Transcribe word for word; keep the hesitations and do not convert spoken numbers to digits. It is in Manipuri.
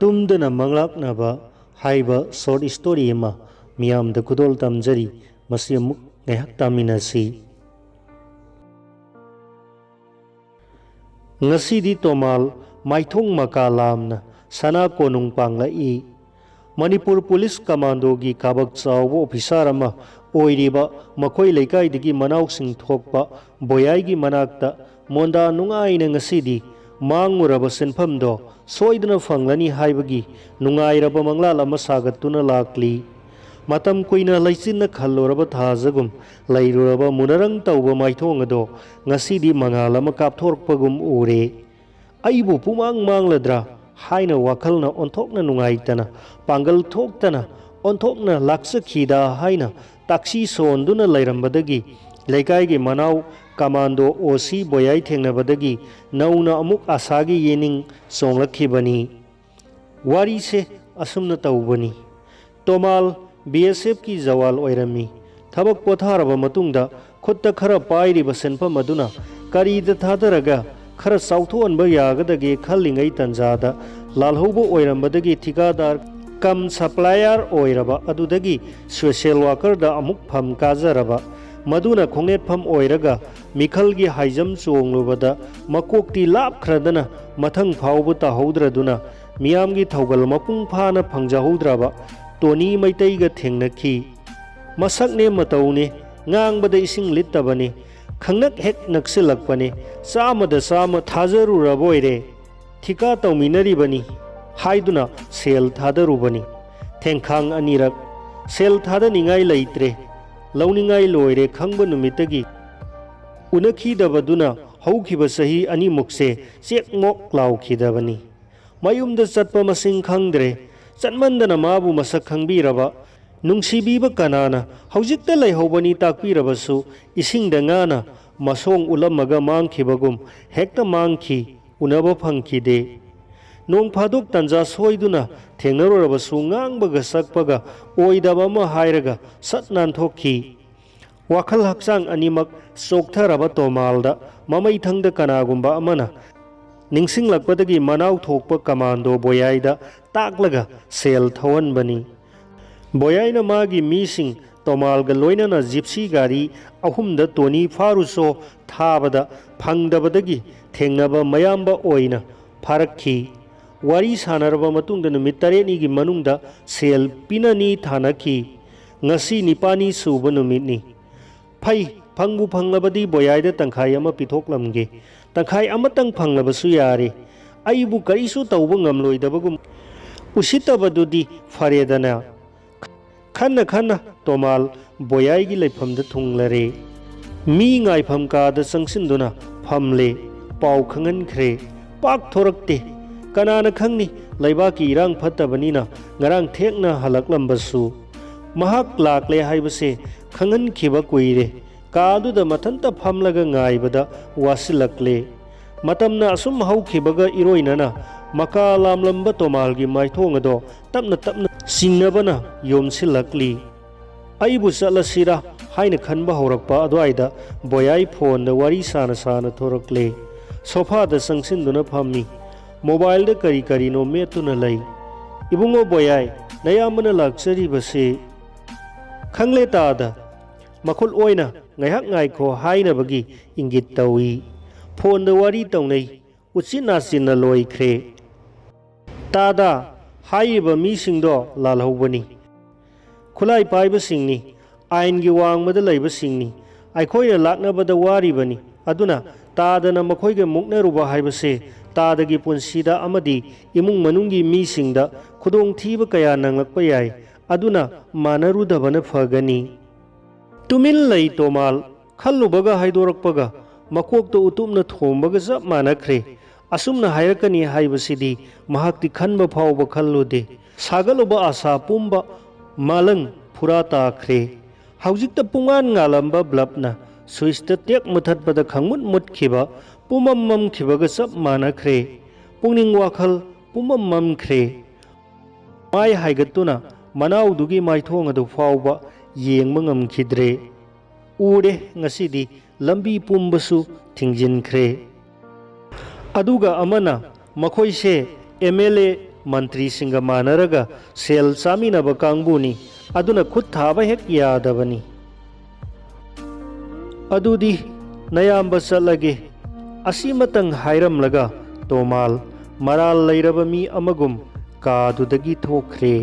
ꯇꯨꯝꯗꯅ ꯃꯪꯂꯥꯛꯅꯕ ꯍꯥꯏꯕ short story ꯑꯃ ꯃꯤꯌꯥꯝꯗ ꯈꯨꯗꯣꯜ ꯇꯝꯖꯔꯤ꯫ ꯃꯁꯤ ꯑꯃꯨꯛ ꯉꯥꯏꯍꯥꯛ ꯇꯥꯃꯤꯟꯅꯁꯤ꯫ ꯉꯁꯤꯗꯤ ꯇꯣꯃꯥꯜ ꯃꯥꯏꯊꯣꯡ ꯃꯀꯥ ꯂꯥꯝꯅ ꯁꯅꯥ ꯀꯣꯅꯨꯡ ꯄꯥꯡꯂꯛꯏ꯫ ꯃꯅꯤꯄꯨꯔ ꯄꯨꯂꯤꯁ ꯀꯃꯥꯟꯗꯣꯒꯤ ꯀꯥꯕꯛ ꯆꯥꯎꯕ ꯑꯣꯐꯤꯁꯥꯔ ꯑꯃ ꯑꯣꯏꯔꯤꯕ ꯃꯈꯣꯏ ꯂꯩꯀꯥꯏꯗꯒꯤ ꯃꯅꯥꯎꯁꯤꯡ ꯊꯣꯛꯄ ꯕꯣꯌꯥꯏꯒꯤ ꯃꯅꯥꯛꯇ ꯃꯣꯟꯗꯥ ꯅꯨꯡꯉꯥꯏꯅ ꯉꯁꯤꯗꯤ ꯃꯥꯡꯉꯨꯔꯕ ꯁꯦꯟꯐꯝꯗꯣ ꯁꯣꯏꯗꯅ ꯐꯪꯂꯅꯤ ꯍꯥꯏꯕꯒꯤ ꯅꯨꯡꯉꯥꯏꯔꯕ ꯃꯪꯂꯥꯜ ꯑꯃ ꯁꯥꯒꯠꯇꯨꯅ ꯂꯥꯛꯂꯤ꯫ ꯃꯇꯝ ꯀꯨꯏꯅ ꯂꯩꯆꯤꯟꯅ ꯈꯜꯂꯨꯔꯕ ꯊꯥꯖꯒꯨꯝ ꯂꯩꯔꯨꯔꯕ ꯃꯨꯅꯔꯪ ꯇꯧꯕ ꯃꯥꯏꯊꯣꯡ ꯑꯗꯣ ꯉꯁꯤꯗꯤ ꯃꯉꯥꯜ ꯑꯃ ꯀꯥꯞꯊꯣꯔꯛꯄꯒꯨꯝ ꯎꯔꯦ꯫ "ꯑꯩꯕꯨ ꯄꯨꯃꯥꯡ ꯃꯥꯡꯂꯗ꯭ꯔꯥ?" ꯍꯥꯏꯅ ꯋꯥꯈꯜꯅ ꯑꯣꯟꯊꯣꯛꯅ ꯅꯨꯡꯉꯥꯏꯇꯅ, ꯄꯥꯡꯒꯜ ꯊꯣꯛꯇꯅ ꯑꯣꯟꯊꯣꯛꯅ ꯂꯥꯛꯆꯈꯤꯗ ꯍꯥꯏꯅ ꯇꯥꯛꯁꯤ ꯁꯣꯟꯗꯨꯅ ꯂꯩꯔꯝꯕꯗꯒꯤ ꯂꯩꯀꯥꯏꯒꯤ ꯃꯅꯥꯎ ꯀꯃꯥꯟꯗꯣ ꯑꯣ ꯁꯤ ꯕꯣꯌꯥꯏ ꯊꯦꯡꯅꯕꯗꯒꯤ ꯅꯧꯅ ꯑꯃꯨꯛ ꯑꯁꯥꯒꯤ ꯌꯦꯅꯤꯡ ꯆꯣꯡꯂꯛꯈꯤꯕꯅꯤ꯫ ꯋꯥꯔꯤꯁꯦ ꯑꯁꯨꯝꯅ ꯇꯧꯕꯅꯤ꯫ ꯇꯣꯃꯥꯜ ꯕꯤ ꯑꯦꯁ ꯑꯦꯐꯀꯤ ꯖꯋꯥꯜ ꯑꯣꯏꯔꯝꯃꯤ꯫ ꯊꯕꯛ ꯄꯣꯊꯥꯔꯕ ꯃꯇꯨꯡꯗ ꯈꯨꯠꯇ ꯈꯔ ꯄꯥꯏꯔꯤꯕ ꯁꯦꯟꯐꯝ ꯑꯗꯨꯅ ꯀꯔꯤꯗ ꯊꯥꯗꯔꯒ ꯈꯔ ꯆꯥꯎꯊꯣꯛꯍꯟꯕ ꯌꯥꯒꯗꯒꯦ ꯈꯜꯂꯤꯉꯩ ꯇꯟꯖꯥꯗ ꯂꯥꯜꯍꯧꯕ ꯑꯣꯏꯔꯝꯕꯗꯒꯤ ꯊꯤꯀꯥꯗꯥꯔ ꯀꯝ ꯁꯄ꯭ꯂꯥꯏꯌꯥꯔ ꯑꯣꯏꯔꯕ ꯑꯗꯨꯗꯒꯤ ꯁꯣꯁꯤꯌꯦꯜ ꯋꯥꯀꯔꯗ ꯑꯃꯨꯛ ꯐꯝ ꯀꯥꯖꯔꯕ꯫ ꯃꯗꯨꯅ ꯈꯣꯡꯅꯦꯠꯐꯝ ꯑꯣꯏꯔꯒ ꯃꯤꯈꯜꯒꯤ ꯍꯥꯏꯖꯝ ꯆꯣꯡꯂꯨꯕꯗ ꯃꯀꯣꯛꯇꯤ ꯂꯥꯞꯈ꯭ꯔꯗꯅ ꯃꯊꯪ ꯐꯥꯎꯕ ꯇꯥꯍꯧꯗ꯭ꯔꯗꯨꯅ ꯃꯤꯌꯥꯝꯒꯤ ꯊꯧꯒꯜ ꯃꯄꯨꯡ ꯐꯥꯅ ꯐꯪꯖꯍꯧꯗ꯭ꯔꯕ ꯇꯣꯅꯤ ꯃꯩꯇꯩꯒ ꯊꯦꯡꯅꯈꯤ꯫ ꯃꯁꯛꯅꯦ ꯃꯇꯧꯅꯦ, ꯉꯥꯡꯕꯗ ꯏꯁꯤꯡ ꯂꯤꯠꯇꯕꯅꯤ, ꯈꯪꯅꯛ ꯍꯦꯛ ꯅꯛꯁꯤꯜꯂꯛꯄꯅꯤ, ꯆꯥꯝꯃꯗ ꯆꯥꯝꯃ ꯊꯥꯖꯔꯨꯔꯕꯣꯏꯔꯦ, ꯊꯤꯀꯥ ꯇꯧꯃꯤꯟꯅꯔꯤꯕꯅꯤ ꯍꯥꯏꯗꯨꯅ ꯁꯦꯜ ꯊꯥꯗꯔꯨꯕꯅꯤ꯫ ꯊꯦꯡꯈꯥꯡ ꯑꯅꯤꯔꯛ ꯁꯦꯜ ꯊꯥꯗꯅꯤꯡꯉꯥꯏ ꯂꯩꯇ꯭ꯔꯦ, ꯂꯧꯅꯤꯡꯉꯥꯏ ꯂꯣꯏꯔꯦ ꯈꯪꯕ ꯅꯨꯃꯤꯠꯇꯒꯤ ꯎꯅꯈꯤꯗꯕꯗꯨꯅ ꯍꯧꯈꯤꯕ ꯆꯍꯤ ꯑꯅꯤꯃꯨꯛꯁꯦ ꯆꯦꯛꯃꯣꯛ ꯂꯥꯎꯈꯤꯗꯕꯅꯤ꯫ ꯃꯌꯨꯝꯗ ꯆꯠꯄ ꯃꯁꯤꯡ ꯈꯪꯗ꯭ꯔꯦ꯫ ꯆꯠꯃꯟꯗꯅ ꯃꯥꯕꯨ ꯃꯁꯛ ꯈꯪꯕꯤꯔꯕ, ꯅꯨꯡꯁꯤꯕꯤꯕ ꯀꯅꯥꯅ ꯍꯧꯖꯤꯛꯇ ꯂꯩꯍꯧꯕꯅꯤ ꯇꯥꯛꯄꯤꯔꯕꯁꯨ, ꯏꯁꯤꯡꯗ ꯉꯥꯅ ꯃꯁꯣꯡ ꯎꯠꯂꯝꯃꯒ ꯃꯥꯡꯈꯤꯕꯒꯨꯝ ꯍꯦꯛꯇ ꯃꯥꯡꯈꯤ, ꯎꯅꯕ ꯐꯪꯈꯤꯗꯦ꯫ ꯅꯣꯡ ꯐꯥꯗꯣꯛ ꯇꯟꯖꯥ ꯁꯣꯏꯗꯨꯅ ꯊꯦꯡꯅꯔꯨꯔꯕꯁꯨ, ꯉꯥꯡꯕꯒ ꯁꯛꯄꯒ ꯑꯣꯏꯗꯕ ꯑꯃ ꯍꯥꯏꯔꯒ ꯁꯠ ꯅꯥꯟꯊꯣꯛꯈꯤ꯫ ꯋꯥꯈꯜ ꯍꯛꯆꯥꯡ ꯑꯅꯤꯃꯛ ꯆꯣꯛꯊꯔꯕ ꯇꯣꯃꯥꯜꯗ ꯃꯃꯩꯊꯪꯗ ꯀꯅꯥꯒꯨꯝꯕ ꯑꯃꯅ ꯅꯤꯡꯁꯤꯡꯂꯛꯄꯗꯒꯤ ꯃꯅꯥꯎ ꯊꯣꯛꯄ ꯀꯃꯥꯟꯗꯣ ꯕꯣꯌꯥꯏꯗ ꯇꯥꯛꯂꯒ ꯁꯦꯜ ꯊꯧꯍꯟꯕꯅꯤ꯫ ꯕꯣꯌꯥꯏꯅ ꯃꯥꯒꯤ ꯃꯤꯁꯤꯡ ꯇꯣꯃꯥꯜꯒ ꯂꯣꯏꯅꯅ ꯖꯤꯞꯁꯤ ꯒꯥꯔꯤ ꯑꯍꯨꯝꯗ ꯇꯣꯅꯤ ꯐꯥꯔꯨꯁꯣ ꯊꯥꯕꯗ ꯐꯪꯗꯕꯗꯒꯤ ꯊꯦꯡꯅꯕ ꯃꯌꯥꯝꯕ ꯑꯣꯏꯅ ꯐꯥꯔꯛꯈꯤ꯫ ꯋꯥꯔꯤ ꯁꯥꯟꯅꯔꯕ ꯃꯇꯨꯡꯗ ꯅꯨꯃꯤꯠ ꯇꯔꯦꯠꯅꯤꯒꯤ ꯃꯅꯨꯡꯗ ꯁꯦꯜ ꯄꯤꯅꯅꯤ ꯊꯥꯅꯈꯤ꯫ ꯉꯁꯤ ꯅꯤꯄꯥꯅꯤ ꯁꯨꯕ ꯅꯨꯃꯤꯠꯅꯤ꯫ ꯐꯩ, ꯐꯪꯕꯨ ꯐꯪꯂꯕꯗꯤ ꯕꯣꯌꯥꯏꯗ ꯇꯪꯈꯥꯏ ꯑꯃ ꯄꯤꯊꯣꯛꯂꯝꯒꯦ꯫ ꯇꯪꯈꯥꯏ ꯑꯃꯇꯪ ꯐꯪꯂꯕꯁꯨ ꯌꯥꯔꯦ꯫ ꯑꯩꯕꯨ ꯀꯔꯤꯁꯨ ꯇꯧꯕ ꯉꯝꯂꯣꯏꯗꯕꯒꯨꯝ ꯎꯁꯤꯠꯇꯕꯗꯨꯗꯤ ꯐꯔꯦꯗꯅ꯫ ꯈꯟꯅ ꯈꯟꯅ ꯇꯣꯃꯥꯜ ꯕꯣꯌꯥꯏꯒꯤ ꯂꯩꯐꯝꯗ ꯊꯨꯡꯂꯔꯦ꯫ ꯃꯤ ꯉꯥꯏꯐꯝ ꯀꯥꯗ ꯆꯪꯁꯤꯟꯗꯨꯅ ꯐꯝꯂꯦ꯫ ꯄꯥꯎ ꯈꯪꯍꯟꯈ꯭ꯔꯦ꯫ ꯄꯥꯛ ꯊꯣꯔꯛꯇꯦ꯫ ꯀꯅꯥꯅ ꯈꯪꯅꯤ, ꯂꯩꯕꯥꯛꯀꯤ ꯏꯔꯥꯡ ꯐꯠꯇꯕꯅꯤꯅ ꯉꯔꯥꯡ ꯊꯦꯡꯅ ꯍꯜꯂꯛꯂꯝꯕꯁꯨ꯫ ꯃꯍꯥꯛ ꯂꯥꯛꯂꯦ ꯍꯥꯏꯕꯁꯦ ꯈꯪꯍꯟꯈꯤꯕ ꯀꯨꯏꯔꯦ꯫ ꯀꯥꯗꯨꯗ ꯃꯊꯟꯇ ꯐꯝꯂꯒ ꯉꯥꯏꯕꯗ ꯋꯥꯁꯤꯜꯂꯛꯂꯦ꯫ ꯃꯇꯝꯅ ꯑꯁꯨꯝ ꯍꯧꯈꯤꯕꯒ ꯏꯔꯣꯏꯅꯅ ꯃꯀꯥ ꯂꯥꯝꯂꯝꯕ ꯇꯣꯃꯥꯜꯒꯤ ꯃꯥꯏꯊꯣꯡ ꯑꯗꯣ ꯇꯞꯅ ꯇꯞꯅ ꯆꯤꯡꯅꯕꯅ ꯌꯣꯝꯁꯤꯜꯂꯛꯂꯤ꯫ ꯑꯩꯕꯨ ꯆꯠꯂꯁꯤꯔꯥ ꯍꯥꯏꯅ ꯈꯟꯕ ꯍꯧꯔꯛꯄ ꯑꯗꯨꯋꯥꯏꯗ ꯕꯣꯌꯥꯏ ꯐꯣꯟꯗ ꯋꯥꯔꯤ ꯁꯥꯅ ꯁꯥꯅ ꯊꯣꯔꯛꯂꯦ꯫ ꯁꯣꯐꯥꯗ ꯆꯪꯁꯤꯟꯗꯨꯅ ꯐꯝꯃꯤ꯫ ꯃꯣꯕꯥꯏꯜꯗ ꯀꯔꯤ ꯀꯔꯤꯅꯣ ꯃꯦꯠꯇꯨꯅ ꯂꯩ꯫ "ꯏꯕꯨꯡꯉꯣ ꯕꯣꯌꯥꯏ, ꯅꯌꯥꯝꯕꯅ ꯂꯥꯛꯆꯔꯤꯕꯁꯤ?" "ꯈꯪꯂꯦ ꯇꯥꯗ꯫ ꯃꯈꯨꯠ ꯑꯣꯏꯅ ꯉꯥꯏꯍꯥꯛ ꯉꯥꯏꯈꯣ ꯍꯥꯏꯅꯕꯒꯤ ꯏꯪꯒꯤꯠ ꯇꯧꯏ꯫ ꯐꯣꯟꯗ ꯋꯥꯔꯤ ꯇꯧꯅꯩ꯫ ꯎꯆꯤꯟ ꯅꯥꯆꯤꯟꯅ ꯂꯣꯏꯈ꯭ꯔꯦ꯫ ꯇꯥꯗ, ꯍꯥꯏꯔꯤꯕ ꯃꯤꯁꯤꯡꯗꯣ ꯂꯥꯜꯍꯧꯕꯅꯤ꯫ ꯈꯨꯠꯂꯥꯏ ꯄꯥꯏꯕꯁꯤꯡꯅꯤ, ꯑꯥꯏꯟꯒꯤ ꯋꯥꯡꯃꯗ ꯂꯩꯕꯁꯤꯡꯅꯤ꯫ ꯑꯩꯈꯣꯏꯅ ꯂꯥꯛꯅꯕꯗ ꯋꯥꯔꯤꯕꯅꯤ꯫ ꯑꯗꯨꯅ ꯇꯥꯗꯅ ꯃꯈꯣꯏꯒ ꯃꯨꯛꯅꯔꯨꯕ ꯍꯥꯏꯕꯁꯦ ꯇꯥꯗꯒꯤ ꯄꯨꯟꯁꯤꯗ ꯑꯃꯗꯤ ꯏꯃꯨꯡ ꯃꯅꯨꯡꯒꯤ ꯃꯤꯁꯤꯡꯗ ꯈꯨꯗꯣꯡꯊꯤꯕ ꯀꯌꯥ ꯅꯪꯂꯛꯄ ꯌꯥꯏ꯫ ꯑꯗꯨꯅ ꯃꯥꯟꯅꯔꯨꯗꯕꯅ ꯐꯒꯅꯤ꯫" ꯇꯨꯃꯤꯟ ꯂꯩ ꯇꯣꯃꯥꯜ꯫ ꯈꯜꯂꯨꯕꯒ ꯍꯥꯏꯗꯣꯔꯛꯄꯒ ꯃꯀꯣꯛꯇ ꯎꯇꯨꯞꯅ ꯊꯣꯝꯕꯒ ꯆꯞ ꯃꯥꯟꯅꯈ꯭ꯔꯦ꯫ ꯑꯁꯨꯝꯅ ꯍꯥꯏꯔꯛꯀꯅꯤ ꯍꯥꯏꯕꯁꯤꯗꯤ ꯃꯍꯥꯛꯇꯤ ꯈꯟꯕ ꯐꯥꯎꯕ ꯈꯜꯂꯨꯗꯦ꯫ ꯁꯥꯒꯠꯂꯨꯕ ꯑꯥꯁꯥ ꯄꯨꯝꯕ ꯃꯥꯂꯪ ꯐꯨꯔꯥ ꯇꯥꯈ꯭ꯔꯦ꯫ ꯍꯧꯖꯤꯛꯇ ꯄꯨꯡꯉꯥꯟ ꯉꯥꯜꯂꯝꯕ ꯕ꯭ꯂꯕꯅ ꯁ꯭ꯋꯤꯆꯇ ꯇꯦꯛ ꯃꯨꯊꯠꯄꯗ ꯈꯪꯃꯨꯠ ꯃꯨꯠꯈꯤꯕ, ꯄꯨꯝꯃꯝ ꯃꯝꯈꯤꯕꯒ ꯆꯞ ꯃꯥꯟꯅꯈ꯭ꯔꯦ꯫ ꯄꯨꯛꯅꯤꯡ ꯋꯥꯈꯜ ꯄꯨꯝꯃꯝ ꯃꯝꯈ꯭ꯔꯦ꯫ ꯃꯥꯏ ꯍꯥꯏꯒꯠꯇꯨꯅ ꯃꯅꯥꯎꯗꯨꯒꯤ ꯃꯥꯏꯊꯣꯡ ꯑꯗꯨ ꯐꯥꯎꯕ ꯌꯦꯡꯕ ꯉꯝꯈꯤꯗ꯭ꯔꯦ꯫ ꯎꯔꯦ, ꯉꯁꯤꯗꯤ ꯂꯝꯕꯤ ꯄꯨꯝꯕꯁꯨ ꯊꯤꯡꯖꯤꯟꯈ꯭ꯔꯦ꯫ ꯑꯗꯨꯒ ꯑꯃꯅ, "ꯃꯈꯣꯏꯁꯦ ꯑꯦꯝ ꯑꯦꯜ ꯑꯦ ꯃꯟꯇ꯭ꯔꯤꯁꯤꯡꯒ ꯃꯥꯟꯅꯔꯒ ꯁꯦꯜ ꯆꯥꯃꯤꯟꯅꯕ ꯀꯥꯡꯕꯨꯅꯤ, ꯑꯗꯨꯅ ꯈꯨꯠ ꯊꯥꯕ ꯍꯦꯛ ꯌꯥꯗꯕꯅꯤ"꯫ "ꯑꯗꯨꯗꯤ ꯅꯌꯥꯝꯕ ꯆꯠꯂꯒꯦ"꯫ ꯑꯁꯤꯃꯇꯪ ꯍꯥꯏꯔꯝꯂꯒ ꯇꯣꯃꯥꯜ ꯃꯔꯥꯜ ꯂꯩꯔꯕ ꯃꯤ ꯑꯃꯒꯨꯝ ꯀꯥꯗꯨꯗꯒꯤ ꯊꯣꯛꯈ꯭ꯔꯦ꯫